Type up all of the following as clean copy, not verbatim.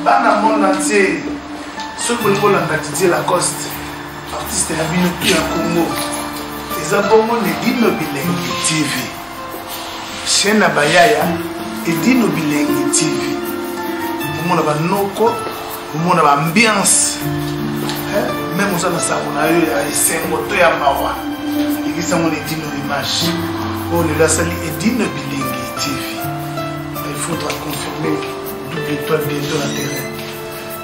Bana monde entier, soki bolingi kolanda Didier Lacoste, artiste na bino ya Congo, eza bongo na Edino Bilengi TV. Chaîne na bayaya Edino Bilengi TV. Omona ba noko, omona ba ambiance. Même oza na sango na yo ya esengo to ya mawa. Ekisa ngo na Edino Image. Oyo lelo asali Edino Bilengi TV. Il faudra confirmer double étoile bientôt na terrain.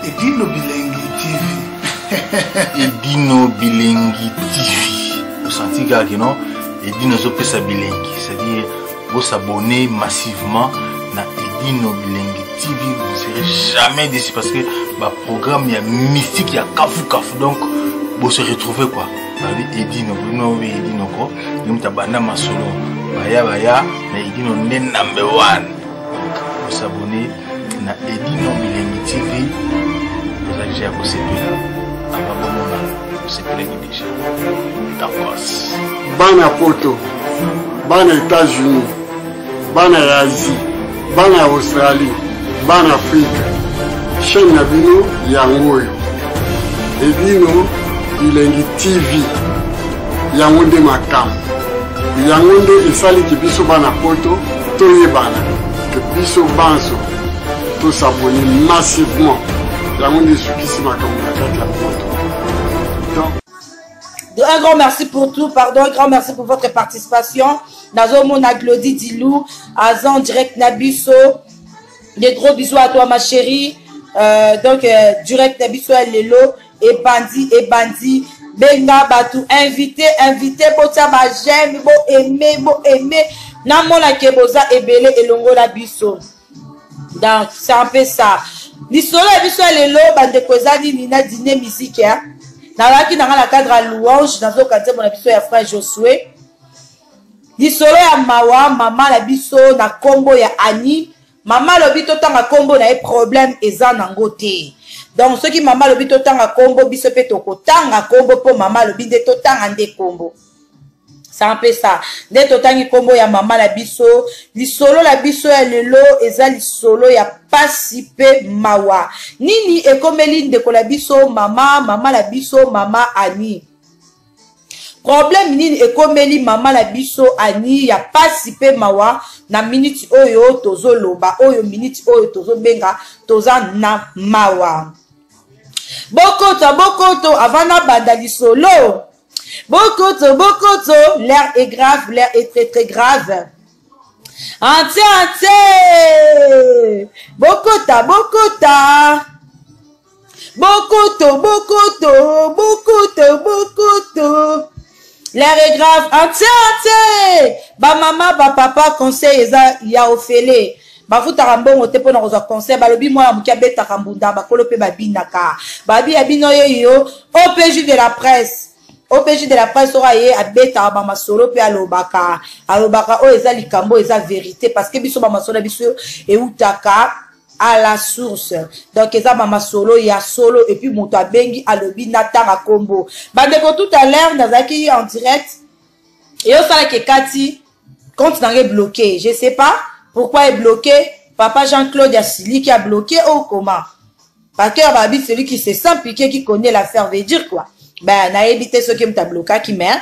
Edino Bilengi TV. Edino Bilengi TV. Osanti kaka que non Edino azopesa bilengi, c'est-à-dire bosabonner massivement na Edino Bilengi TV, vous ne serez jamais déçus parce que ba programme ya mystique ya kafu kafu donc bo se retrouver quoi. Babi Edino, bino Edino ko, yomuta banda masolo baya baya na Edino nde number one. Donc bosabonner na Edino Bilengi TV, boza deja ya kosepela ava bomona bosepelaki deja tokos. Bana poto, bana États-Unis, bana ya Asie, bana ya Australie, bana Afrique, chaîne na bino yango oyo Edino Bilengi TV, yango nde makambo, yango nde esaliki biso bana poto toyebana ke biso banso tosabone massivement, yango nde esukisi makambo na kati ya poto. Donc, Un grand merci pour tout, pardon, un grand merci pour votre participation. Nazomona Glody Dilou, Azan direct Nabiso. Des gros bisous à toi ma chérie. Donc direct Nabiso à Lelo et Bandi et Bandi. Benga Batu invité invité botia ba j'aime bo aimer bo aimer. Namona ke boza ebele elongola biso. Donc c'est un peu ça. Lisolo ya biso ya lelo bandeko eza nini na dîner musique hein? Nazalaki na nga na cadre ya louange, nazoka nzembo na biso ya frère Josué. Lisolo ya mawa mama na biso na kombo ya Annie. Mama alobi totanga kombo na ye, problème eza nango te. Donc soki mama alobi totanga kombo, biso pe tokotanga kombo po mama alobi nde totanga nde kombo. C'est un peu ça. Nde totangi kombo ya mama na biso. Lisolo na biso ya lelo eza lisolo ya pasi pe mawa. Nini ekomeli ndeko na biso mama, mama na biso mama Annie? Problème nini ekomeli mama na biso Annie ya pasi pe mawa na minute oyo tozoloba, oyo minute oyo tozobenga toza na mawa. Bokoto, bokoto, avant na banda lisolo. Bokoto, bokoto, l'air est grave, l'air est très très grave. Ante, ante. Bokota, bokota. Bokoto, bokoto, bokoto, bokoto. L'air est grave. Ante, ante. Ba mama, ba papa, conseil eza ya ofele. Bafutaka mbongo te mpona kozwa conseil. Balobi mwana moke abetaka mbunda, bakolo mpe babinaka. Babi ya bino ye yo, OPJ de la presse. OPJ de la presse oyo aye abetaka ba masolo mpe alobaka. Alobaka oyo eza likambo, eza vérité parce que biso ba masolo na biso eutaka à la source. Donc eza ba masolo ya solo et puis moto abengi alobi natanga kombo. Bandeko tout à l'heure nazalaki en direct et osalaki ekati compte na ngai bloqué. Je sais pas pourquoi est bloqué. Papa Jean-Claude Asili qui a bloqué ou comment? Parce que babi celui qui se sent piqué qui connaît l'affaire veut dire quoi? Ben nayebi te soki moto ablokaki mais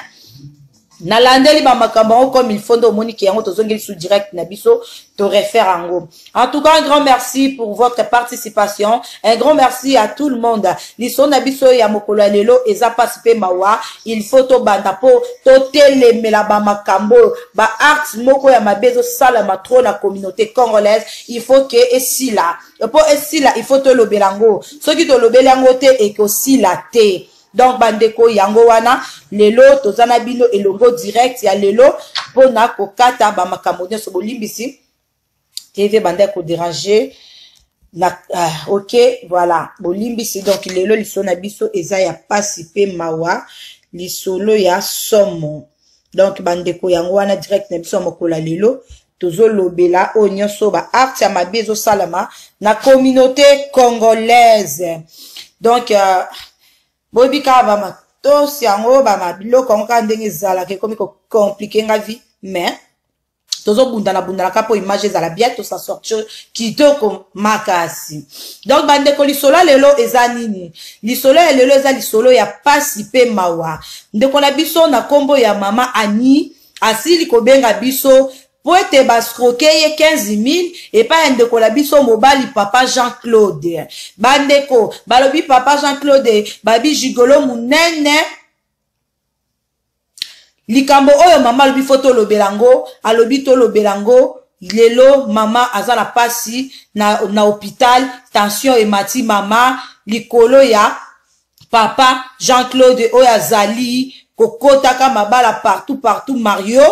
nalandeli ba makambo yango comme il faut nde omoni ke yango tozongeli sous direct na biso to refaire yango. En tout cas un grand merci pour votre participation, un grand merci à tout le monde. Liso na biso ya mokolo ya lelo eza pasi pe mawa, il faut tobanda po totelemela ba makambo ba actes moko ya mabe ezosalama trop na communauté congolaise. Il faut ke esila, po esila il faut tolobela yango. Soki tolobeli yango te ekosila te. Donc bandeko yango wana lelo toza na bino elongo direct ya lelo pona kokata ba makambo nyonso. Bolimbisi TV banda ko déranger na, ah, ok voilà bolimbisi. Donc lelo lisolo na biso eza ya pasi pe mawa, lisolo ya somo. Donc bandeko yango wana direct na biso ya mokolo ya lelo tozolobela oyo nyonso ba actes ya mabe ezosalama na communauté congolaise. Donc boyebi kaka ba matosi yango, ba biloko yango kaka ndenge ezalaka ekomi ko compliquer nga vie, mais Tozobundana bundanaka mpo image ezala bien, tosa sortir kitoko makasi. Donc bandeko, lisolo ya lelo eza nini? Lisolo ya lelo eza lisolo ya pasi mpe mawa. Ndeko na biso na nkombo ya mama Ani asili kobenga biso mpo ete bascroke ye 15 000 epai ya ndeko na biso mobali, papa Jean Claude. Bandeko, balobi papa Jean Claude babi gigolo monene. Likambo oyo mama alobi, fo tolobela yango. Alobi tolobela yango lelo. Mama aza na pasi na hôpital, tension emati mama likolo ya papa Jean Claude oyo azali kokotaka mabala partout partout. Mario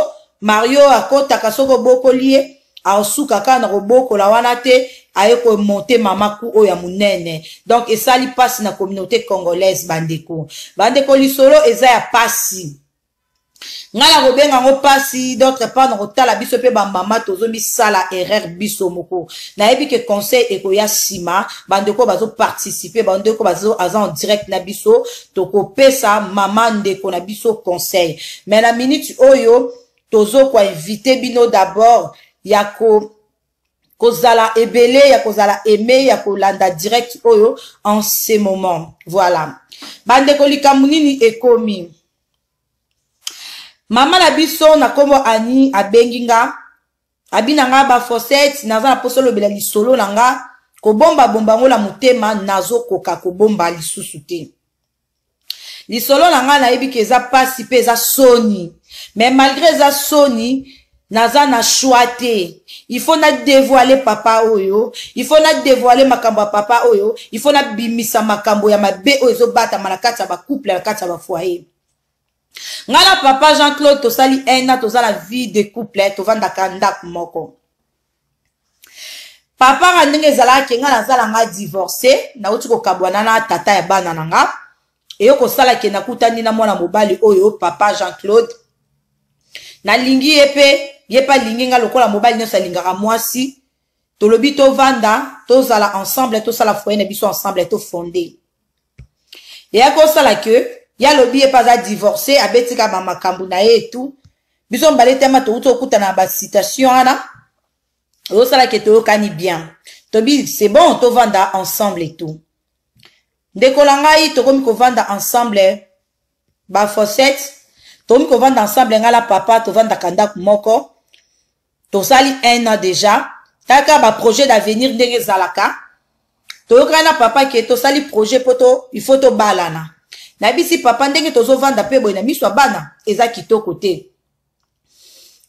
Mario akotaka, soki obokoli ye, aosuka kaka na kobokola wana te, aye komonter mama ku oyo ya monene. Donc esali mpasi na communauté congolaise. Bandeko, bandeko, lisolo eza ya mpasi. Ngai na kobenga yango mpasi. D'autre part, na kotala biso mpe bamama tozomisala erreur biso moko. Nayebi ke conseil ekoya nsima. Bandeko bazoparticiper, bandeko aza en direct na biso, tokopesa mama ndeko na biso conseil. Mais na minute oyo, tozokoinviter bino d'abord ya ko kozala ebele, ya kozala aime, ya kolanda direct oyo en ce moment. Voilà, bandeko, likambo nini ekomi? Mama na biso na nkombo Ani abengi nga, abi na nga bafosete, naza na mposa olobela lisolo na nga. Kobombabomba yango na motema, nazokoka kobomba lisusu te. Lisolo na ngai, nayebi ke eza mpasi mpe eza soni, mais malgré eza soni, naza na choix te. Il faut na dévoiler papa oyo, il faut na dévoiler makambo ya papa oyo, il faut nabimisa makambo ya mabe oyo ezobatama na kati ya bacouple, na kati ya bafoyer. Ngai na papa Jean Claude tosali un an, toza na vie de couple, tovandaka ndako moko. Papa nga, ndenge ezalaki, ngai naza na nga divorce, nauti kokabwana na tata ya bana na nga. Eyo kosalaki, nakutani na mwana mobali oyo, papa Jean Claude. Nalingi ye mpe ye mpe alingi nga lokola mobali nyonso alingaka mwasi. Tolobi tovanda, tozala ensemble, tosala foyer na biso ensemble, tofonde. Eya kosala ke ye alobi ye mpe aza divorce, abetika bamakambo na ye etu. Biso mibale tema touti okutana na basituation wana, ozosalaki toyokani bien, tobi c'est bon, tovanda ensemble et tout. Ndeko na ngai, tokomi kovanda ensemble. Bafosete, tokomi kovanda ensemble, ngai na papa tovandaka ndako moko. Tosali un an déjà. Kaka baprojet d'avenir, ndenge ezalaka, toyokani na papa ke tosali projet mpo to il faut tobalana. Nayebisi papa, ndenge tozovanda mpe boye na miso ya bana eza kitoko te,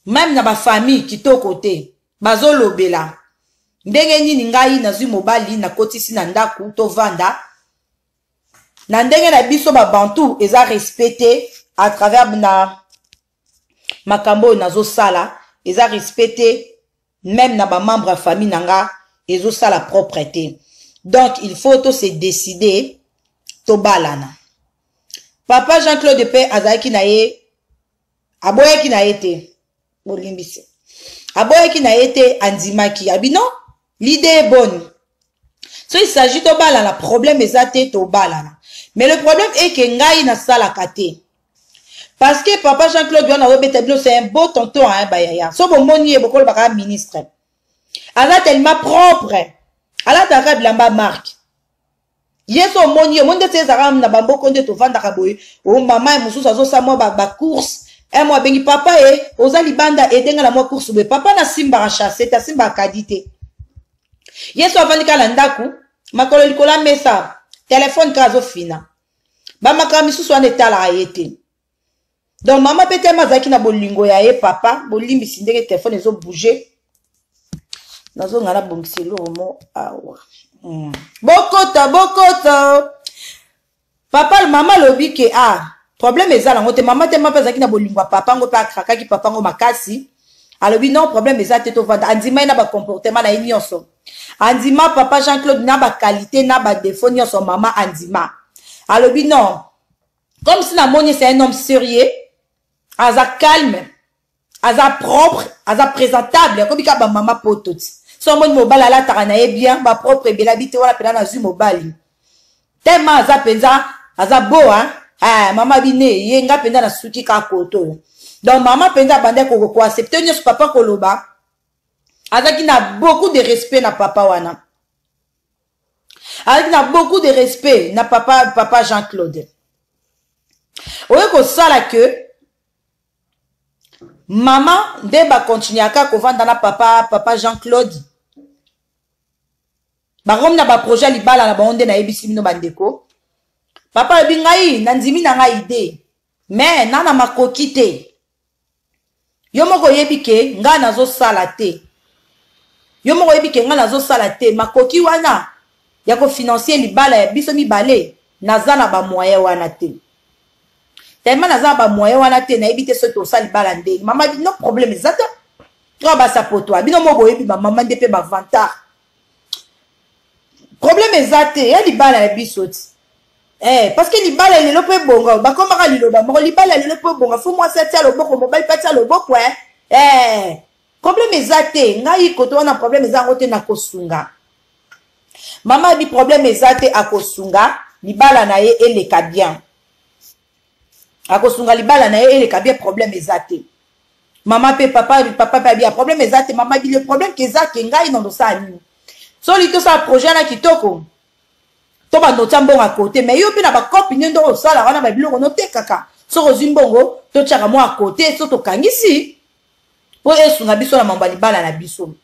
même na bafamille kitoko te. Bazolobela ndenge nini ngai nazwi mobali, nakotisi na ndako, tovanda na ndenge na biso babantu, eza respect te. À travers na makambo oyo nazosala, eza respect te, même na bamembre ya famille na nga ezosala propre te. Donc il faut to se décider, tobalana. Papa Jean Claude mpe azalaki na ye, aboyaki na ye te. Bolimbisi, aboyaki na ye te, andimaki. Abi non, l'idée est bonne, so il s'agit tobalana, problème eza te, tobalana. Mais le problème est que ngai nasalaka te, parce que papa Jean Claude wana azobeta bino, c'est un beau tonton, hein, bayaya. So bomoni ye, bokolobaka ministre. Aza tellement propre, alataka bilamba marque. Ye so omoni ye, omoni ndeti ezalaka na bamboko nde tovandaka boye. O mama mosusu azosala mwa bacourse, ba mo abengi papa ye, oza libanda, edenga na mwa course boye. Papa nasimbaka chasse te, asimbaka kadi te. Ye so avandi kaka na ndako, makolo likolo ya mesa, telefone kaka azofina, bamakambo misusu wana etalaka ye te. Donc mama mpe tema azalaki na bolingo ya ye papa. Bolimbisi ndenge telefone ezobouge, nazonga nabongisa eloko mo awa. Bokota, bokota papa. Mama alobi ke ah, problème eza nango te. Mama tema mpe azalaki na bolingo ya papa ngo, mpe akrakaki papa ngo makasi. Alobi non, problème eza te, tovanda. Andima ye na bacomportement na ye nyonso, andima papa Jean Claude na baqualité na badéfaut nyonso. Mama andima, alobi non, comme si namoni c'est un homme sérieux, aza calme, aza propre, aza présentable. Akomi kaka bamama poto ti so omoni mobali alataka na ye bien, bapropre ebele, abi te wana mpena nazwi mobali. Tellement aza mpenza, aza beau, hein? Ah, mama bine ye nga mpenza nasuki kaka koto oyo. Donc mama mpenza abandaki koaccepte nyonso papa koloba, azalaki na beaucoup de respect na papa wana, azalaki na beaucoup de respect na papa, papa Jean Claude. Oye kosala ke mama nde bakontinuaka kovanda na papa, papa Jean Claude, bakomi na baprojet ya libala na bango. Nde nayebisi bino bandeko, papa alobi ngai nandimi na ngai ide, me na na makoki te. Yo moko oyebi ke ngai nazosala te, yo moko oyebi ke ngai nazosala te. Makoki wana ya kofinansie libala ya biso mibale, naza na bamoyen wana te. Tellement naza na bamoyen wana te, nayebi te soki tosala libala ndenge. Mama, no problème eza te. Oyo basapotwa bino mo boyebi, bamama nde mpe bavantard. Problème eza te ya libala ya biso ti parce que libala lelo mpo ebonga, bakomaka liloba moko, libala lelo mpo ebonga, fo mwasi atia loboko, mobali mpe atia loboko. Problème eza te, ngai koto wana problème eza yango te, nakosunga. Mama abi problème eza te, akosunga libala na ye eleka bien, akosunga libala na ye eleka bien, problème eza te. Mama mpe papa, papa mpe abi problème eza te. Mama abi le problème ke eza ke ngai nando osala nini? Soli tosala projet wana kitoko, to bando otya mbongo ya kote, mais yo mpe na bakopi nde ndoko osala wana, babiloko notekaka, soki ozwi mbongo totyaka mwa kote, so tokangisi mpo esunga biso na mambo ya libala na biso.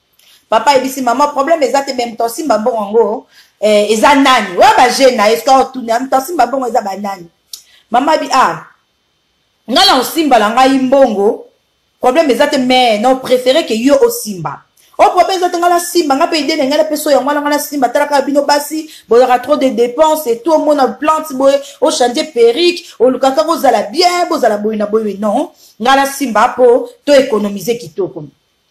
Papa ayebisi mama problème eza te, mais moto asimba mbongo yango eza nani? Oyo bajeune na ye soki otuna moto asimba mbongo eza banani? Mama abi ah, ngai na osimba na ngai mbongo, problème eza te, mais na préféré ke yo osimba. O problème eza te, ngai nasimba, ngai mpe ide na ngai napesa yango wana, ngai nasimba. Tala kaka bino basi bozalaka trop de dépense et tout, omona plante boye, ochange perruque, oluka kaka ozala bien, bozala boye na boye. Non, ngai nasimba mpo to économiser kitoko.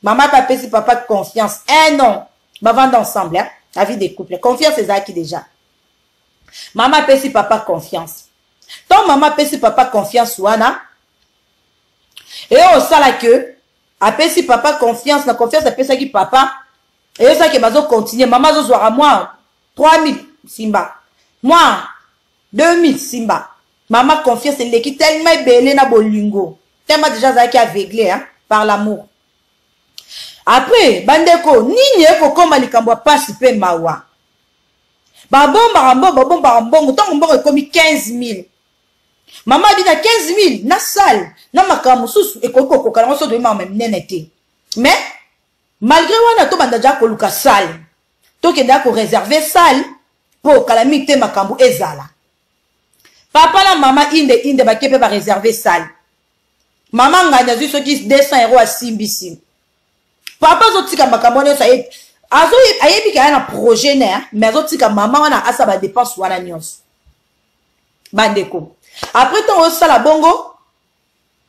Mama mpe apesi papa confiance. Un an bavanda ensemble, hein? La vie de couple, confiance ezalaki déjà. Mama apesi papa confiance. Ntango mama apesi papa confiance wana, eyo osala ke apesi papa confiance, na confiance apesaki papa, eyosaki bazocontinue. Mama azozwaka mwa 3000 simba, mwa 2000 simba. Mama confiance eleki tellement ebele na bolingo, tellement déjà azalaki aveuglé, hein, par l'amour. Après bandeko, nini ekokoma likambo ya pasi mpe mawa? Babombaka mbongo, babombaka mbongo, ntango mbongo ekomi 15 000, mama abi na 15 000 na salle na makambo mosusu ekoki kokoka nango, so toyebi makambo ya minene te. Mais malgré wana, tobanda ja koluka salle, tokende koreserve salle mpo kala mingi te makambo ezala. Papa na mama inde inde bake mpe bareserve salle. Mama ngani azwi soki 200 euro, asimbisi papa. Azotika makambo wana nyonso, ayebi ke aya na projet na, mais azotika mama wana asa badepense wana nyonso. Bandeko, après ntango osala bongo,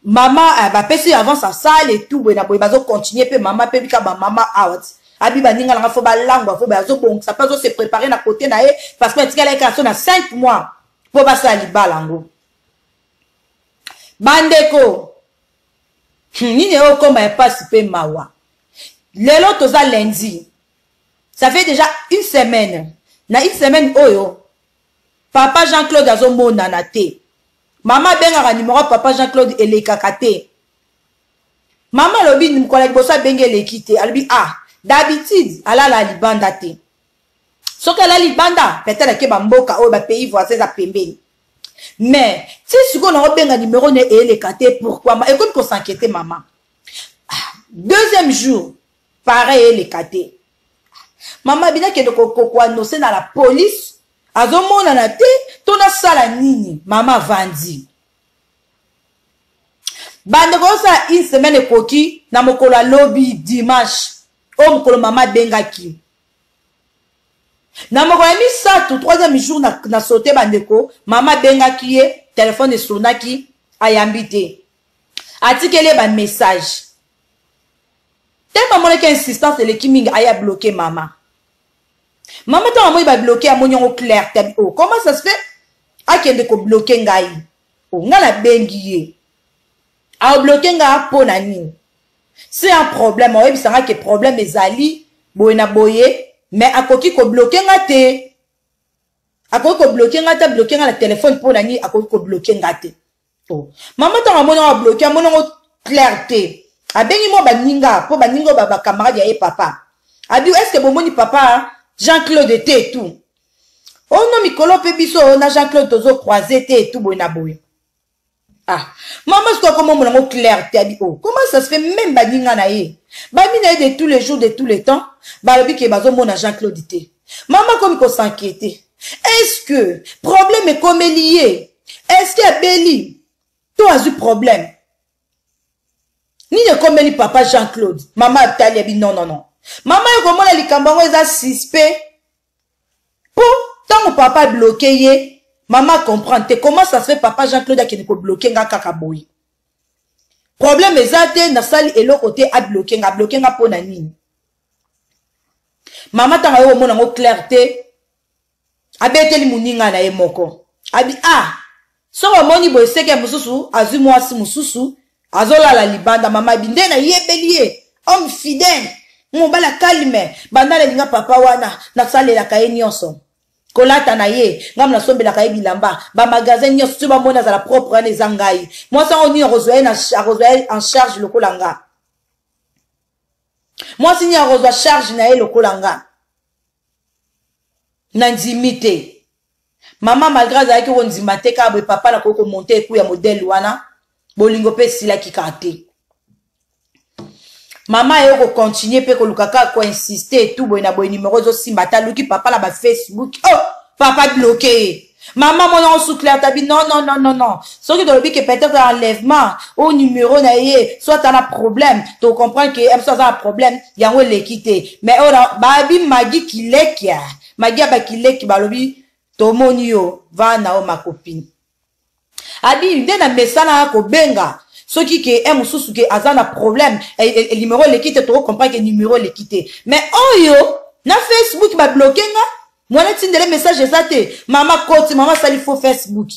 mama bapesi avance asale et tout boye na boye, bazocontinue mpe. Mama mpe bika bamama awa ti abi baninga nanga fo balangwa, fo azobongisa mpe azose prépare na côté na ye, parce que atikala ye kaka so na 5 mois mpo basala libala yango. Bandeko, nini eyokoma ya mpasi mpe mawa? Lelo toza lundi, ça fait déjà une semaine. Na une semaine oyo, papa Jean Claude azomonana te. Mama abengaka numero ya papa Jean Claude, elekaka te. Mama alobi mokolo ya liboso abengi, eleki te. Alobi ah, d'habitude alala libanda te, soki alali libanda peut-être ake bamboka oyo bapays voisin eza pembeni, mais ti sikoyo naobenga numero ne eyeleka te, pourquoi? Ekomi kos'inquiéter mama. Deuxième jour pareil, eleka te. Mama binakende koannonce na la police, azomonana te, to nasala nini? Mama avandi. Bandeko, osala une semaine ekoki. Na mokolo alobi dimanche oyo, mokolo mama abengaki na mokolo ya misato, troisième jour na sote, bandeko, mama abengaki ye, telefone esonaki, ayambi te, atikeli ye bamessage te. Amonaki insistance eleki mingi, aya bloquer mama. Mama ntango amoni babloquer, amoni yango clair te. Oh, comment ça se fait akende kobloquer ngai? Oh, ngai nabengi ye, abloquer ngai mpo na nini? C'est un problème, oyebisanga ke problème ezali boye na boye, mais akoki kobloquer nga te, akoki kobloquer nga te, abloquer nga na telefone mpo na nini? Akoki kobloquer nga te. Oh. Mama ntango amoni yango abloquer, amoni yango. clair te. Abengi mwa baninga mpo baninga oyo bacamarade ya ye papa. Abi est ce que bomoni papa Jean Claude te et tout. Ono mikolo mpe biso na Jean Claude tozo croiser te et tout boye na boye. Ah, mama sikoyo akomomona yango clair te abi oh, comment ça se fait même baninga na ye bami na ye de tous les jours de tous les temps balobi ke bazomona Jean Claude te. Mama akomi kosinquiéter. Est-ce que problème ekomeli ye? Est-ce que abeli to azwi problème? Nini ekomeli papa Jean Claude? Mama atali abi non non non. Mama ye komona likambo yango eza suspect. Po tango papa bloqué ye, mama comprendre te comment ça se fait papa Jean Claude akende ko bloquer nga kaka boye. Problème eza te, nasali eloko te a bloquer nga, bloquer nga pona nini? Mama tango aye komona yango clair te, abeteli moninga na ye moko. Abi ah, soki omoni boye seke mosusu azwi mwasi mosusu azolala libanda. Mama abi nde nayebeli ye homme fidèle, mobali calme, banda nalinga papa wana nasalelaka ye nyonso, kolata na ye ngai nasombelaka ye bilamba, ba magasin nyonso soki bamoni azala propre wana eza ngai. Mwasi yango nini akozwa ye akozwa ye en charge lokola nga? Mwasi nini akozwa charge na ye lokola nga? Nandimi te. Mama malgré azalaki kondima te kaka boye papa nakoki komonte eku ya modèle wana, bolingo mpe esilaki kaka te. Mama aye kocontinue mpe koluka kaka koinsiste etu boye na boye, numero ezosimba te, aluki papa na ba Facebook, oh papa bloqué ye. Mama mona ngo sous clair tabi non non non non non, soki tolobi ke peut-être enlèvement au numéro na ye soit ana problème, to comprendre que biso aza na problème yango eleki te. Mais oyo babi Magi Kilekia, Magi ya bakileki balobi tomoni yo va na yo ma copine. Abi nde na mesana kobenga soki ke un mosusu ke aza na problème e, e, numéro eleki te, toko comprendre ke numéro eleki te. Mais oyo na Facebook ba bloqué nga, mwana tindele message eza te. Mama koti, mama sali faux Facebook.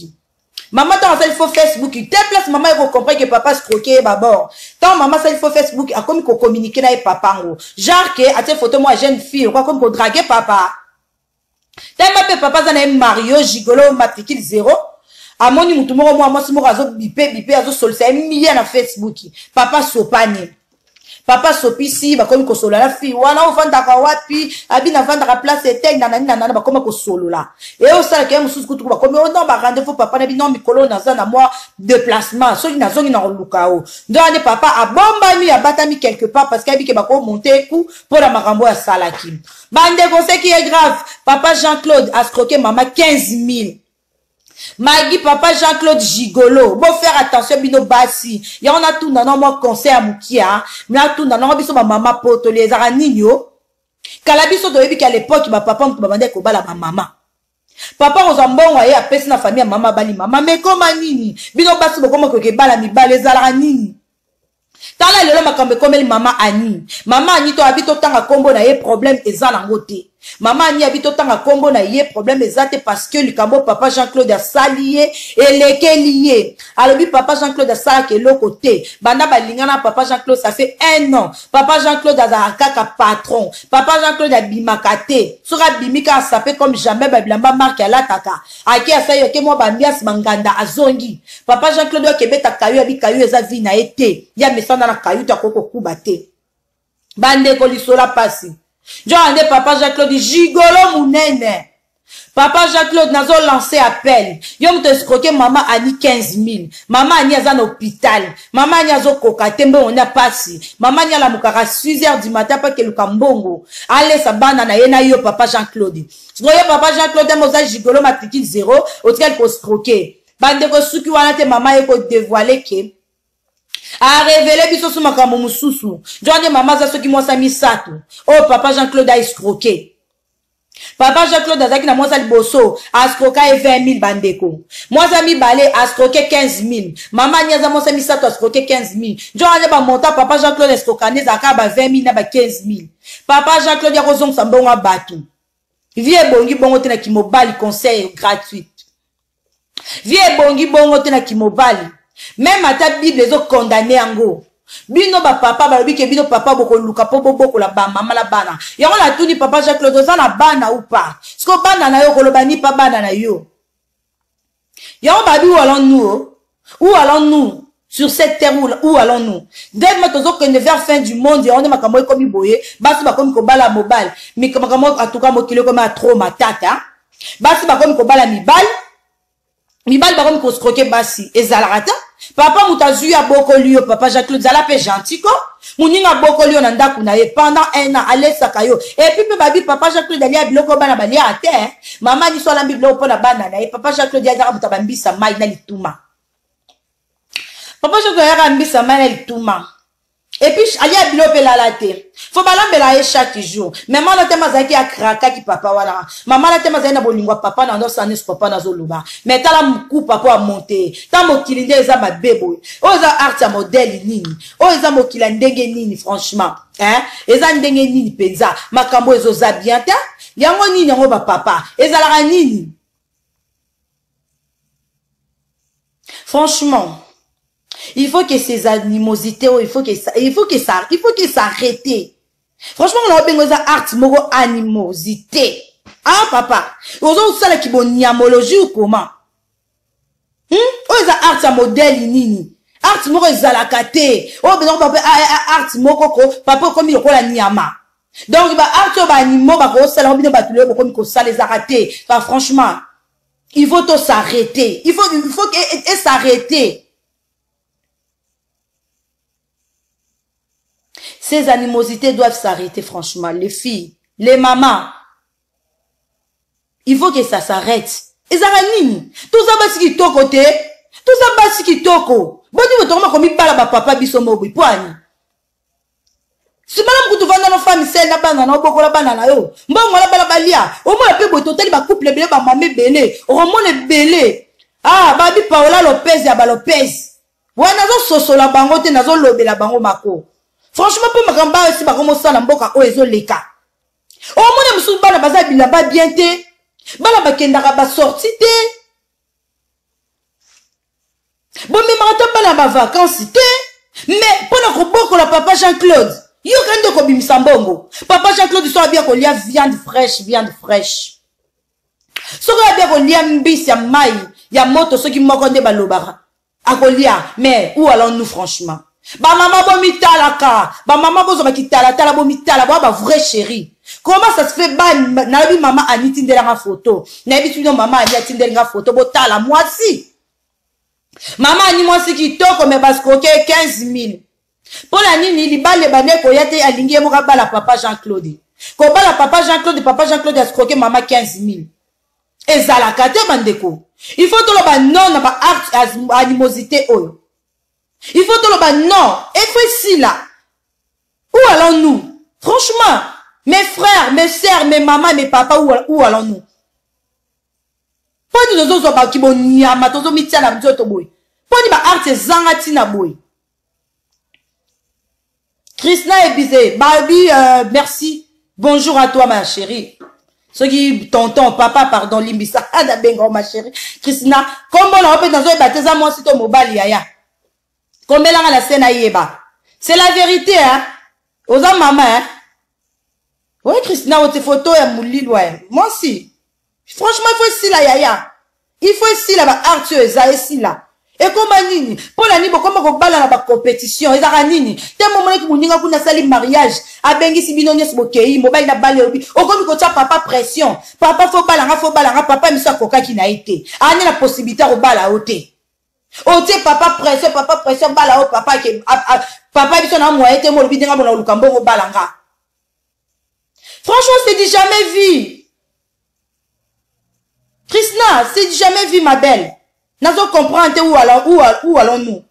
Mama ntango asali faux Facebook te place mama ye kocomprendre ke papa scroke ye babord. Ntango mama asali faux Facebook akomi kocommunique na ye papa ngo genre ke atie photo mwa jeune fille oko akomi kodrague papa. Tellement mpe papa aza na ye mario gigolo matricule 0, amoni mutu moko mwa mwasi moko azobipe bipe azosolisa ye miya na Facebook. Papa sopani, papa sopisi, bakomi kosolola na fille wana, ofandaka wapi? Abi navandaka place etel na nani na nani. Bakoma kosolola e osalaka ye mosusu kutuku, bakomi o non ba rendez-vous. Papa na bi non, mikolo naza na mwa déplacement, soki nazongi na koluka o nde wana papa abombami abatami quelque part parce que ayebi ke bakomonte ku mpo na makambo oyo asalaki. Bandeko, ce qui est grave, papa Jean-Claude ascroqué mama 15 000. Magi papa Jean-Claude gigolo, bo faire attention bino basi. Yango natunda na mwa conseil ya mokia, natunda nango biso bamama potoli ezalaka nini o kala. Biso toyebi ke à l'époque bapapa moto babandaki kobala bamama, papa kozwa mbongo aye apesi na famille ya mama, abali mama. Me ekoma nini? Bino basi bokoma koke ebala mibali, ezalaka nini? Tala lelo makambo ekomeli mama Ani. Mama Ani to abi totanga nkombo na ye, problème eza nango te. Mama Ani abi totanga nkombo na ye, problème eza te, parce que likambo papa Jean Claude asali ye elekeli ye. Alobi papa Jean Claude asalaka eloko te banda balingana. Papa Jean Claude, ça fait un an, papa Jean Claude azalaka kaka patron. Papa Jean Claude abimaka te, soki abimi kaka sape comme jamais, babilamba marke alataka, ake asali ake mwa bambiasi banganda azongi. Papa Jean Claude akebeta kayu, abi kayu eza vie na ye te, ya mesana na kayu te, akoki kokuba te. Bandeko, lisola pasi nzoka nde papa Jean Claude gigolo munene. Papa Jean Claude, nazo lancer appel, yo moto escroke mama Ani 15 000. Mama Ani aza na hôpital, mama Ani azokoka te, mbongo nde pasi. Mama Ani alamukaka 6 heures du matin mpo akeluka mbongo alesa bana na ye na yo papa Jean Claude. Sikoyo papa Jean Claude ame oza gigolo matricule 0, otikali koscroke. Bandeko, suki wana te, mama ye kodevoile ke arevele biso so makambo mosusu. Nzoka nde mama aza soki mwasi ya misato oyo papa Jean Claude aescroke. Papa Jean Claude azalaki na mwasi ya liboso, ascroka ye 20 000. Bandeko, mwasi ya mibale ascroke 15 000. Mama Ani aza mwasi ya misato ascroke 15 000. Nzoka nde bamonta papa Jean Claude escroka nde ezalaka ba 20 000 na ba 15 000. Papa Jean Claude ya kozongisa mbongo ya bato, vie ebongi bongo te na kimobali. Conseil gratuit, vie ebongi bongo te na kimobali, meme ata Bible ezokondane yango. Bino bapapa balobi ke bino papa bokoluka mpo bobokola bamama na bana. Yango natuni papa Jacques Claude, oza na bana ou pas? Siko bana na yo koloba ni pa bana na yo yango babi, où allons-nous? Où allons-nous? Sur cette terre où, où allons-nous? Ndenge tozokende vers fin du monde, yango nde makambo ekomi boye, basi bakomi kobala mobali. Makambo en tout cas mokili ekomi ya trop matata. Basi bakomi kobala mibali, mibali bakomi koscroke basi, ezalaka te. Papa moto azwi abokoli yo, papa Jacques-Claude, zala pe gentil ko. Moninga abokoli yo na ndako na ye pendant un an, alesaka yo. Et puis pe babi papa Jacques-Claude alia biloko bana balia te. Mama niso alambi biloko mpo na bana na ye. Papa Jacques-Claude azalaka moto abambisa mai na lituma. Papa Jacques ayaka mbisa mai na lituma. Et puis alia biloko mpe lala te. Fo balambela ye chaque jour. Mais mama na tema azalaki akrakaki papa wana. Mama na tema azalaki na bolingo ya papa na ndo sanis papa nazoloba. Mais tala moku papa amonte. Ta mokili nde eza mabe boye. Oyo eza art ya modèle nini? Oyo eza mokili ya ndenge nini franchement? Hein? Eza ndenge nini penza? Makambo ezoza bien te? Yango nini yango ba papa? Ezalaka nini? Franchement, il faut que ces animosités, il faut que ça, il faut que ça, il faut que ça arrête. Franchement, on a bengo eza art moko animosité. Ah papa, ozo sala ki boniamologie ou comment? Oyo eza art ya modèle nini? Art moko ezalaka te. Oyo bengo papa art moko ko papa okomi lokola nyama. Donc ba art oyo ba animaux bakosala bino bato lelo bokomi kosala ezalaka te. Ba franchement, il faut to s'arrêter. Il faut que et, et s'arrêter. Ces animosités doivent s'arrêter franchement. Les filles, les mamans, il faut que ça s'arrête. Ezalaka nini? Toza basi kitoko te. Toza basi kitoko. Boni boto koma komibala ba papa biso mobwi poani. Simala mkutu vanda no femme seule na bana na obokola bana na yo. Mbongo la bana balia. Omona pe boye totali ba couple ebele ba mama ebele. Okomona ebele. Ah, babi Paola Lopez ya ba Lopez. Wana nazo sosola bango te, nazo lobela bango mako. Franchement po makambo bayo si bango mosala mboka oyo ezoleka. Omona mosusu bana baza bilamba bien te. Bana bakendaka ba sortie te. Bomemaka ta bana ba vacances te. Mais pona kobokola papa Jean-Claude, yoka nde kobimisa mbongo. Papa Jean-Claude so abia kolia viande fraîche, viande fraîche. Soki abia kolia mbisi ya mai ya moto soki moko nde balobaka akolia. Mais où allons-nous franchement? Ba mama bomitalaka, ba mama bozwa ba kitalatala bomitala, boa ba vrai chérie. Comment ça se fait ba nayebi mama Annie tindelanga photo. Nayebi bino mama Annie atindelinga photo botala mwasi. Mama Annie mwasi kitoko mais baskoke 15 000. Pona nini libale bande koya te alingi ye moko abala papa Jean-Claude. Kobala papa Jean-Claude, papa Jean-Claude askoke mama 15 000. Ezalaka te bandeko. Il faut toloba non na ba acte animosité oyo. Il faut toloba non. Et faut esila. Où allons-nous? Franchement, mes frères, mes sœurs, mes mamans, mes papas, où allons-nous? Poni tozozwa ba kibonyama, tozomitia na nzoto boye. Poni ba art ezanga tina boye. Krishna Ebise, Babi, merci. Bonjour à toi ma chérie. Soki tonton, papa, pardon, limbisa. Na benga ma chérie. Krishna, kombo na ope nazo bateza mwasi to mobali yaya. Kombelanga na se na yeba. C'est la vérité hein. Oza mama hein. Oui Krishna, ote photo ya mulilwa. Moi si. Franchement, il faut esila yaya. Il faut esila ba art oyo eza esila. Ekoma nini? Pona nini bokoma kobala na ba compétition? Ezaka nini? Te momonaki moninga kuna asali mariage, abengisi bino nyonso bokei, mobali na bale obi. Okomi kotia papa pression. Papa faut balanga, faut balanga, papa miso akokaki na ye te. Ane na possibilité ya kobala yo te. Otie papa pression, papa pression bala yo papa ke papa biso na moyen te molobi ndenge bona oluka mbongo balanga. Franchement, c'est du jamais vu. Krishna, c'est du jamais vu, ma belle. Nazo comprendre où allons, où, où allons-nous?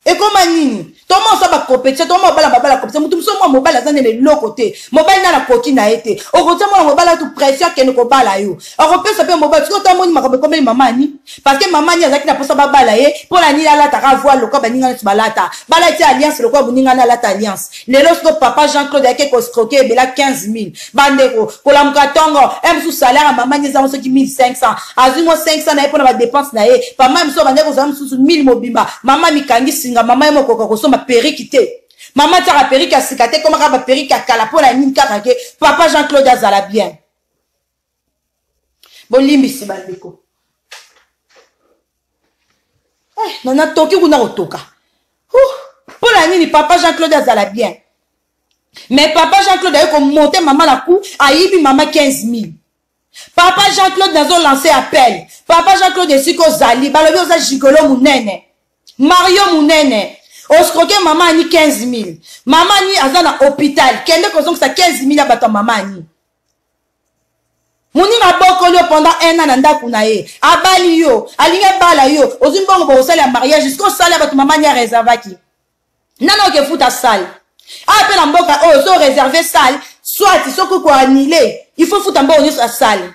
Et comment nini? Comment ça va compétition? Comment bala bala compétition? Mutu muso moi mobile azane le lokote. Mobile na la koki na été. Okotia moi mobile tout pression ke ko bala yo. Okopesa pe mobile siko ta moni makambo komeli mama ni. Parce que mama ni azaki na posa ba bala ye, pour la ni ala ta voix lokola baninga neti balata. Bala ti alliance lokola boninga na alata alliance. Lelo siko papa Jean-Claude yake ko escroquer ebela 15 000. Bandeko, kolamuka tongo, M sous salaire ya mama ni ezango soki 1500. Azwi mo 500 na ye pona ba dépense na ye. Pama miso bandeko za mususu 1000 mobimba. Mama mikangi singa, mama ye mokoka kosomba perruque te. Mama tiaka perruque ya sika te, koma kaka ba perruque ya kala pona nini kaka ke papa Jean-Claude azala bien. Bolimbisi bandeko. Nana toki kuna kotoka. nini? Papa Jean Claude azala bien, mais papa Jean Claude aye komonte mama na coup, ayibi mama 15 000. Papa Jean Claude, nazo lancer appel. Papa Jean Claude, esika ozali, balobi oza gigolo monene, Mario monene, oscroke mama Ani 15 000. Mama Ani aza na hôpital, kende kozongisa 15 000 ya bato ya mama Ani. Moninga abokoli yo pendant un an na ndako na ye, abali yo, alingi abala yo, ozwi mbongo bokosala ya mariage, sikoyo osala ya bato mama Ani areservaki nana okefuta sale awa mpe na mboka oyo. So réserve salle, soit soki koannule, il faut futa mbongo nyonso ya salle.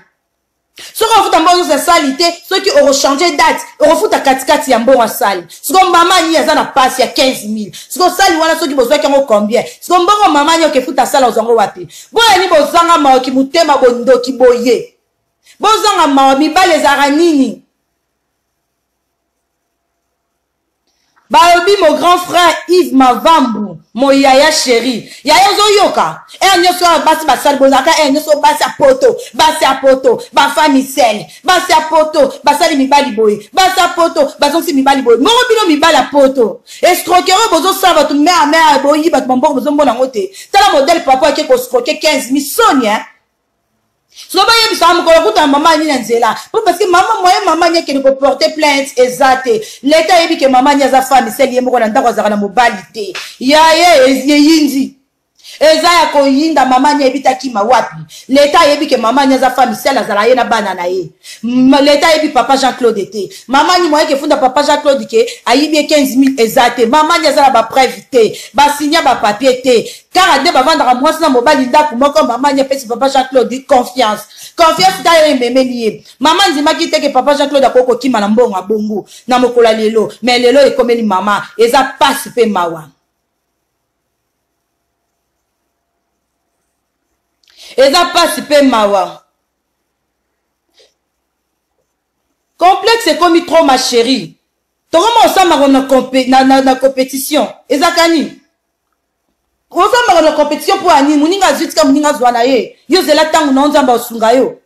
Soki ofuta mbongo nyonso ya salle te, soki okochange date, okofuta katikati ya mbongo ya salle. Siko mama Ni aza na pasi ya 15 000. Siko salle wana, soki bozwaki yango combien? Siko mbongo mama Ni okefuta salle, ozwango wapi? Boyani bozanga maoki, motema bondoki boye, bozanga mawa. Mibali ezalaka nini? Balobi mon grand frère Yves Mavambu, mon yaya chéri, yaya ozoyoka ere nyonso oyo basi basali bozalaka ere nyonso basi ya poto, basi ya poto bafamisele, basi ya poto basali mibali boye, basi ya poto bazongisi mibali boye. Moko bino mibali ya poto escroquerie oyo bozosala bato mare mare, boyi bato bamboko, bozomona yango te. Tala modele papa ake koescroke 15 misoni, eh? Siko bayebisaka mokolo okutana mama Ani na nzela po parce que mama moye mama Ani akende koporte plainte eza te. Leta ayebi ke mama Ani aza femme seule, ye moko na ndako, azalaka na mobali te. Yaye eyindi, eza ya koyinda. Mama Ani ayebi takima wapi. Leta ayebi ke mama Ani aza femme seule, azala ye na bana na ye. Leta ayebi papa Jean Claude te. Mama Ani moye kefunda papa Jean Claude ke ayibi ye 15 000 eza te. Mama Ani aza na bapreuve te, basinya bapapier te, kaka nde bavandaka mwasi na mobali ndako moko. Mama Ani apesi papa Jean Claude confiance. Confiance ta ye ememeli ye mama ndimaki te ke papa Jean Claude akoki kokima na mbongo ya bongo na mokolo ya lelo. Mais lelo ekomeli mama, eza pasi mpe mawa, eza pasi mpe mawa. Complexe ekomi trop, ma chérie. Tokoma osamaka na compétition. Ezaka nini ozambaka na compétition? Mpo ya nini? Moninga azwi, tika moninga azwa na ye. Yo zela ntango na yo, Nzambe asunga yo.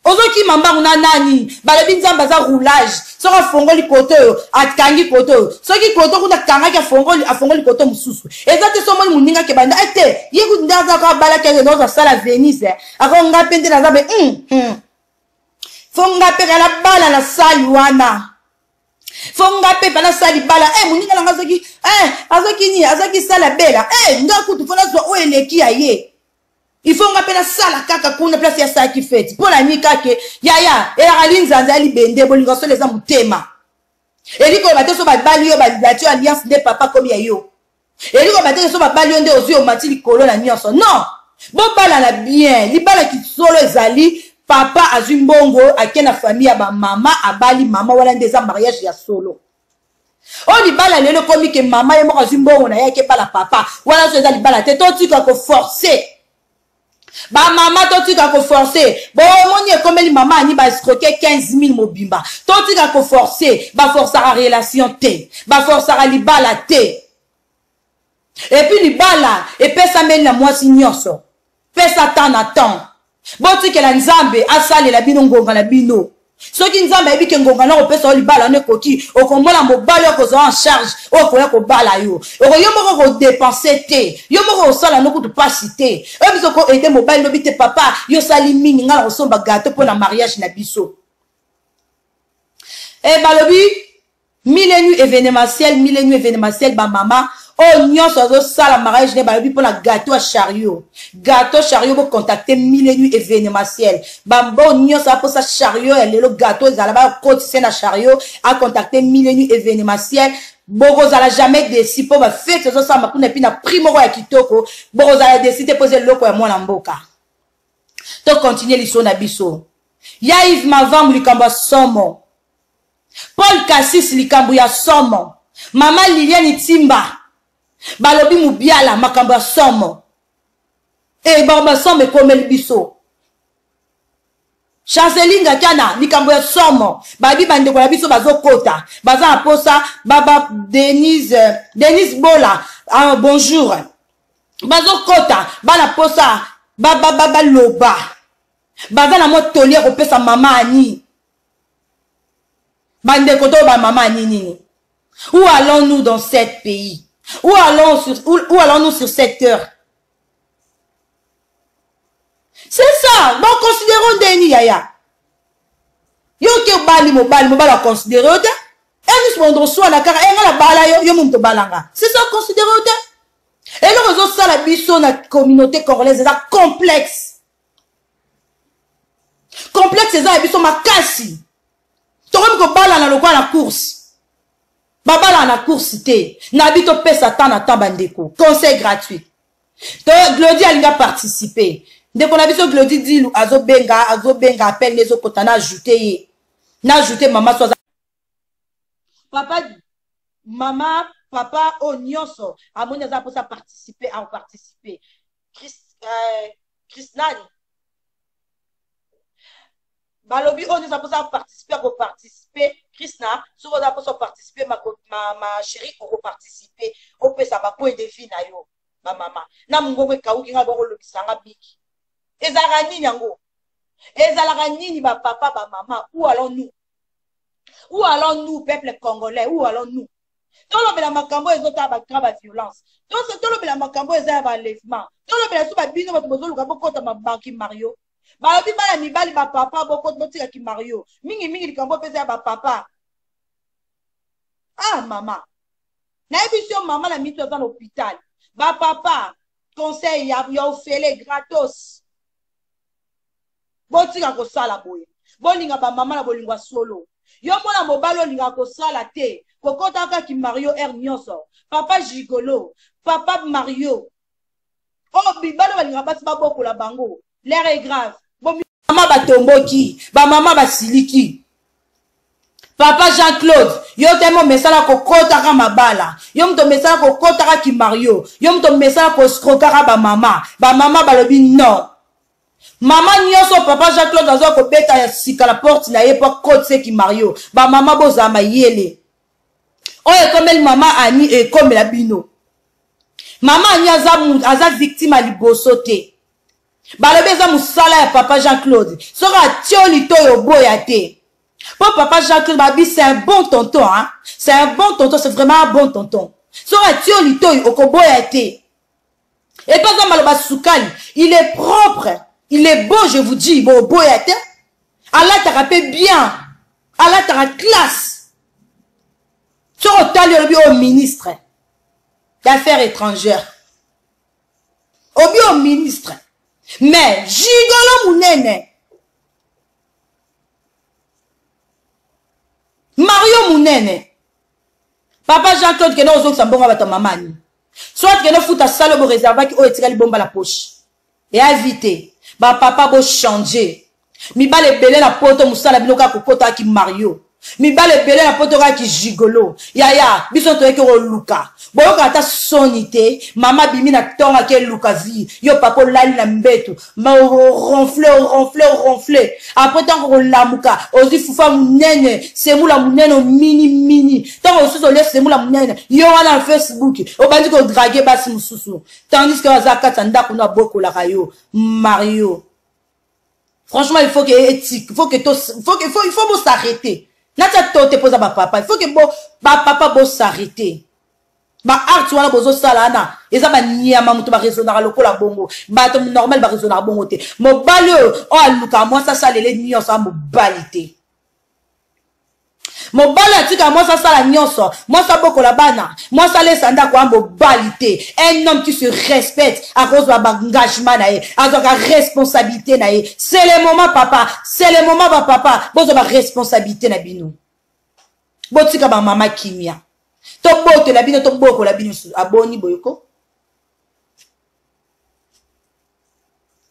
Ozokima mbangu na nani? Balobi Nzambe aza roulage. Soki afongoli kote oyo, akangi kote oyo. Soki kote kuna akangaki, afongoli, afongoli kote mosusu. Eza te. So omoni moninga akebanda ete ye kutu nde aza ko abalaki, akende ozasala Venise, ako nga mpe nde naza be fo nga mpe kala bala na sali wana, fo nga mpe pa nasala libala. Eh, moninga nanga azoki, eh, azoki nini, azoki sala bela. Eh, nga kutu fo nazwa oyo eleki ya ye. Il faut nga mpe nasala kaka kuna place ya salaki feti. Mpo na nini kake yaya elaka linzanza ya libende? Bolingo solo eza motema. Elingi koloba te so babali yo, balati yo alliance nde papa komi ya yo. Elingi koloba te so babali yo nde ozwi, omati likolo na nyonso. Non, bobalana bien. Libala kisolo ezali papa azwi mbongo, ake na famille ya bamama, abali mama wana, nde eza mariage ya solo. Oyo libala lelo ekomi ke mama ye moko azwi mbongo na ye, ake bala papa wana, so eza libala te. Totika koforce bamama, totika koforce. Bomoni ekomeli mama Ani, baescroke 15 000 mobimba. Totika koforce, baforçaka relation te, baforçaka libala te. Et puis libala epesameli na mwasi nyonso, pesa temps na temps. Botikela Nzambe asalela bino ngonga na bino. Soki Nzambe ayebi ke ngonga na kopesa yo libala wana ekoki, okomona mobali oyo akozwa en charge, oyo akoya kobala yo. Oko yo moko kodepense te, yo moko kosala no kutu pasi te. Oyo biso koaide mobali lobi te: "Papa, yo osali mingi, ngai na kosomba gato mpo na mariage na biso." E balobi Mille Nuit Événementiel, Mille Nuit Événementiel, bamama oyo nyonso azosala mariage ne, balobi mpona gâteau ya chariot, gâteau chariot, bocontacte Mille Nuit Événementiel. Bambo nyonso aposa chariot ya lelo, gâteau ezala bakotise na chariot, acontacte Mille Nuit Événementiel. Bokozala jamais déçu mpo bafete ezosalama kuna, et puis na prix moko ya kitoko. Bokozala déçu te mpo eza eloko ya mwana mboka. Tocontinue liso na biso. Ya Yves Mavambu, likambo ya somo. Paul Cassis, likambo ya somo. Mama Liliane Timba, balobi Mobiala, makambo ya somo. E basomo ekomeli biso. Chancelinga Kiana, likambo ya somo. Babi bandeko na biso bazokota, baza na posa baba Denise, Denise Bola, ah, bonjour. Bazokota bana posa baloba, baza na mwa toli ya kopesa mama Ani. Bandeko to bamama Ani nini? Où allons-nous dans cet pays? Où allons sur, où, où allons-nous sur cette heure? C'est ça. Bon, considérons ndeni yaya. Yo ke obali mobali, mobali a considérer yo te. Ernest Mondo oswana kaka, eh nga na bala yo, yo moto balanga. C'est ça, considérer yo te. Eloko ezosala biso na communauté congolaise eza complexe. Complexe eza ya biso makasi. Tokomi kobalana lokola na course. Babalana na course te. Na bi topesa temps na temps bandeko. Conseil gratuit. To Glody alinga participer. Ndeko na biso Glody Dilu azobenga, azobenga appel nde ezokota na ajouter ye. Na ajouter mama so aza papa mama papa oyo nyonso amoni aza mposa participer a participer. Chris euh, Chris nani balobi oyo nyonso aposa participer akoparticipe krisna soki oza mposa oparticipe ma, ma, ma chérie okoparticipe opesa ba point de vue na yo bamama na mongongo ekauki ngai bokolobisa nga mingi ezalaka nini yango ezalaka nini bapapa bamama où allons nous où allons nous peuple congolais où allons nous tolobela makambo oyo ezotala bagrave ba violence tolobela makambo oyo eza ya baenlèvement tolobela so babino bato bozoluka bokota mabanki mario balobi bana mibali bapapa bokoti botika kimario mingi mingi likambo mpe eza ya bapapa ah mama nayebisi yo mama na mitu aza na hôpital bapapa conseil ya, ya ofele gratos botika kosala boye bolinga bamama na bolingo ya solo yo mwana mobali olingaka kosala te kokotaka kimario heure nyonso papa gigolo papa mario oyo oh, mibali balingaka basi babokola bango l'air est grave mama batomboki bamama basiliki papa jean claude yo te momesala kokotaka mabala yo moto omesala kokotaka kimario yo moto omesala koskrokaka bamama bamama balobi non mama nyonso papa jean claude azwa kobeta ya sika na porte na ye mpo akotise kimario bamama bozala mayele oyo ekomeli mama ani ekomela bino mama ani aza, aza victime ya liboso te balobi eza mosala ya papa jean claude soki atio litoyi oboya te mpo papa jean claude babi c'est un bon tonton hein? c'est un bon tonton c'est vraiment un bon tonton soki atio litoyi okoboya te epe aza maloba sukali il est propre il est beau je vous dis boboya te alataka mpe bien alataka classe soki otali olobi oyo ministre d'affaires étrangères obi oyo ministre mais gigolo munene mario munene papa jean claude kende ozongisa mbongo ya bato ya mama ani soit kende ofuta sale boreservaki oyo etikali bomba na poche eya vie te bapapa bochange mibali ebele na poto mosala bino kaka kokota ki mario mibali ebele na poto kaka ki gigolo yaya biso toyeki koluka boyoka ata soni te mama abimi na ntongo ake luka vie yo papa olali na mbetu ma oronfle oronfle oronfle apres ntango kolamuka ozwi fufa monene semula monene omini mini ntango mosusu olia semula monene yo wana na facebook obandi kodrage basi mosusu tandis que aza kati ya ndako no abokolaka yo mario franchement il faut que éthique il faut que to faut que faut, il faut bo s'arrêter natia to te poza ba papa il faut que bo ba papa bo s'arrêter ba art wana bozosala wana eza banyama moto baraisonnaka lokola bongo bato normal baraisonnaka bongo te mobali oyo oyo alukaka mwasi asalele nyonso a mobali te mobali atika mwasi asala nyonso mwasi abokola bana mwasi alesa ndako ya mobali te un homme qui se respecte akozwa baengagement na ye azwaka responsabilité na ye c'est le moment papa c'est le moment bapapa bozwa baresponsabilité na bino botika bamama kimia tobotela bino tobokola bino aboni boyoko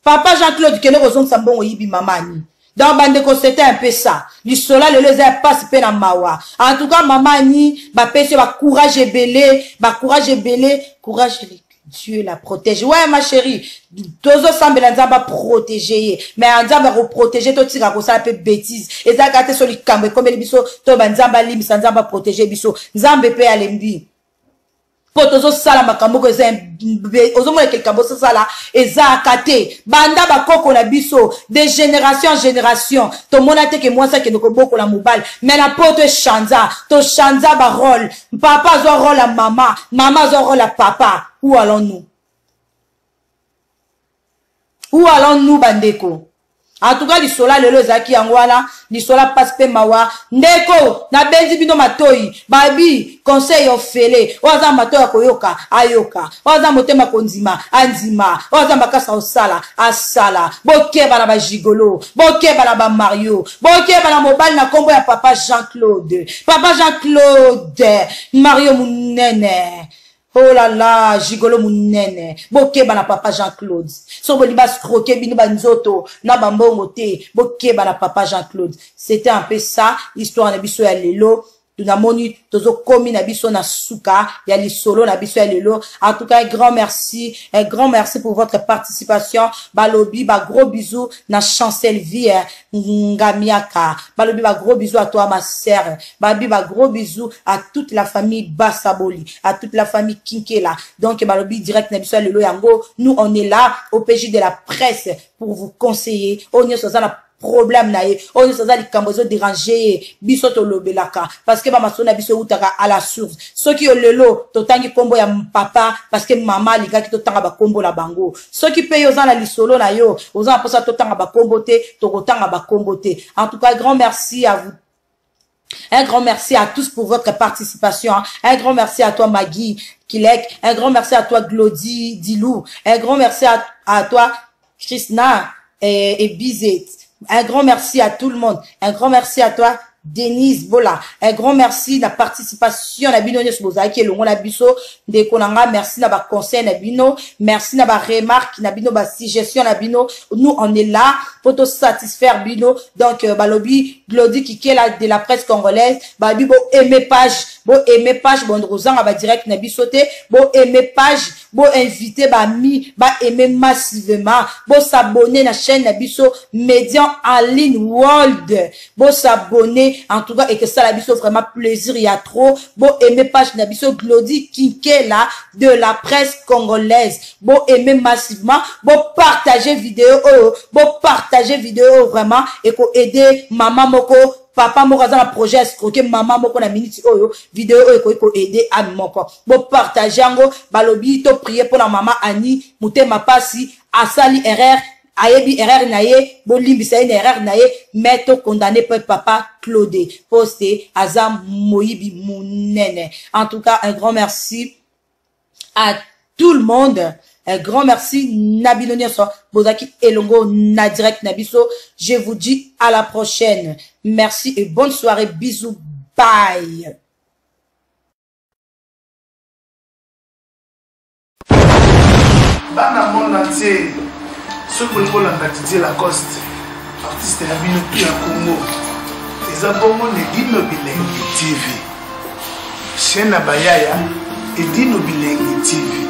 papa jean claude kende kozongisa mbongo oyibi mama ani donc bandeko c'était un peu ça lisolo lelo eza ya pasi mpe na mawa en tout cas mama ani bapesi yo bacourage ebele bacourage ebele courage dieu la protège ouais ma chérie tozosambela nzambe aprotege ye mais nzambe akoprotege totika kosala mpe bétise ezalaka te so likambo ekomeli biso to banzambe alimbisa nzambe aprotege biso nzambe mpe alembi. Mpo tozosala makambo oko eza, ozomona ke likambo ososala ezalaka te. Banda bakoko na biso de génération en génération, tomona te ke mwasi akende kobokola mobali. Me na poto echanza, tochanza barole. Papa azwa role ya mama, mama azwa role ya papa. Où allons-nous? Où allons-nous, bandeko? En tout cas, lisolo ya lelo ezalaki yango wana, lisolo ya mpasi mpe mawa. Ndeko, nabenzi bino matoi, babi conseil ofele. Oyo aza matoi ya koyoka, ayoka. Oyo aza motema kondima, andima. Oyo aza makasi akosala, asala. Bokeba na bagigolo, bokeba na bamario, bokeba na mobali na nkombo ya papa Jean Claude. Papa Jean Claude Mario monene. Oh la la, gigolo munene. Bokeba na papa Jean-Claude. So boli ba scroquer bino ba nzoto na ba mbongo te. Bokeba na papa Jean-Claude. C'était un peu ça, histoire na biso ya lelo. Tunamoni tozokomi na biso na suka ya lisolo na biso ya lelo. En tout cas, un grand merci, un grand merci pour votre participation. Balobi ba gros bisous na Chancel Vie Ngamiaka. Balobi ba gros bisous à toi ma sœur. Babi ba gros bisous à toute la famille Bassaboli, à toute la famille Kinkela. Donc balobi direct na biso lelo yango, nous on est là au PJ de la presse pour vous conseiller. On est sur la problème na ye, oyo nyonso aza likambo ezoderange ye, biso tolobelaka parce que bamasolo na biso eutaka à la source. Soki yo lelo totangi nkombo ya papa parce que mama alingaki totanga bakombo na bango, soki mpe yo oza na lisolo na yo, oza na mposa totanga bakombo te, tokotanga bakombo te. En tout cas, grand merci à vous. Un grand merci à tous pour votre participation. Un grand merci à toi, Maggie Kilek. Un grand merci à toi, Glody Dilou. Un grand merci à toi, Krishna et Bizet. Un grand merci à tout le monde. Un grand merci à toi, Denise Bola. Un grand merci na participation na bino nyonso bozalaki elongo na biso. Ndeko na nga, merci na ba conseil na bino, merci na ba remarque na bino, ba suggestion na bino. Nous on est là pour te satisfaire bino. Donc balobi Glody Kikela de la presse congolaise, balobi bo aimer page, bo aimer page, bon rozanga ba direct na biso te, bo aimer page, bo inviter ba amis, ba aimer massivement, bo s'abonner na chaîne na biso Média en ligne World, bo s'abonner en tout cas et que ça la biso vraiment plaisir ya trop, bo aimer page na biso Glody Kinkela de la presse congolaise, bo aimer massivement, bo partager vidéo oyo, bo partager vidéo oyo vraiment et ko aider maman moko, papa moko aza na projet escroquer mama moko na minute oyo, vidéo oyo ekoki ko aider ame moko. Bo partager yango, balobi to prier pona mama Annie, motema pasi, asali erreur, ayebi erreur na ye, bolimbisa ye na erreur na ye, mais to condamner pe papa Claude Poste aza moyibi munene. En tout cas, un grand merci à tout le monde. Un grand merci na bino nyonso bozaki elongo na direct na biso. Je vous dis à la prochaine. Merci et bonne soirée. Bisous. Bye. Bana monde entier, soki bolingi bolanda Didier Lacoste, artiste na bino ya Congo, eza bongo na Edino Bilengi TV, chaîne na bayaya Edino Bilengi TV.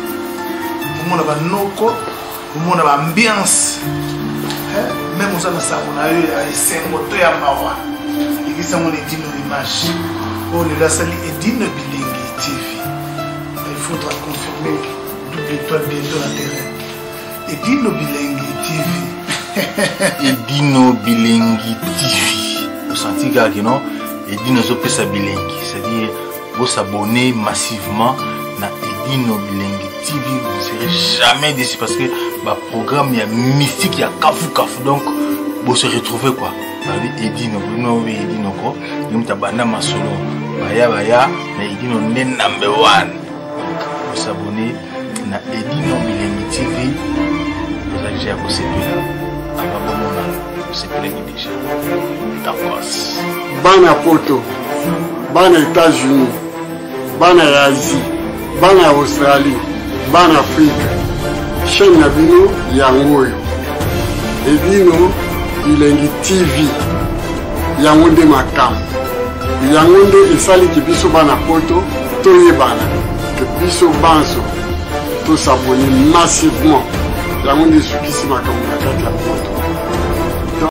Omona banoko, omona ba ambiance, même oza na sango na yo ya esengo to ya mawa, ekisango na Edino Image. Oyo lelo asali Edino Bilengi TV. Il faudra confirmer double étoile bientôt na terrain. Edino Bilengi TV. Edino Bilengi TV. Osanti kaka que non, Edino azopesa bilengi, c'est-à-dire bosabonner massivement na Edino Bilengi TV, vous ne serez jamais déçus parce que ba programme ya mystique ya kafu kafu, donc bo se retrouver quoi. Babi Edino, bino Edino ko, yumta banda masolo, baya baya na Edino nde number 1. Donc bosabonner na Edino Bilengi TV, boza déjà ya kosepela, ava bomona bosepelaki déjà. Tacos. Bana poto, bana États-Unis, bana ya Asie, bana ya Australie, bana Afrique, chaîne na bino yango oyo Edino Bilengi TV, yango nde makambo, yango nde esaliki biso bana poto toyebana ke biso banso tosabone massivement, yango nde esukisi makambo na kati ya poto.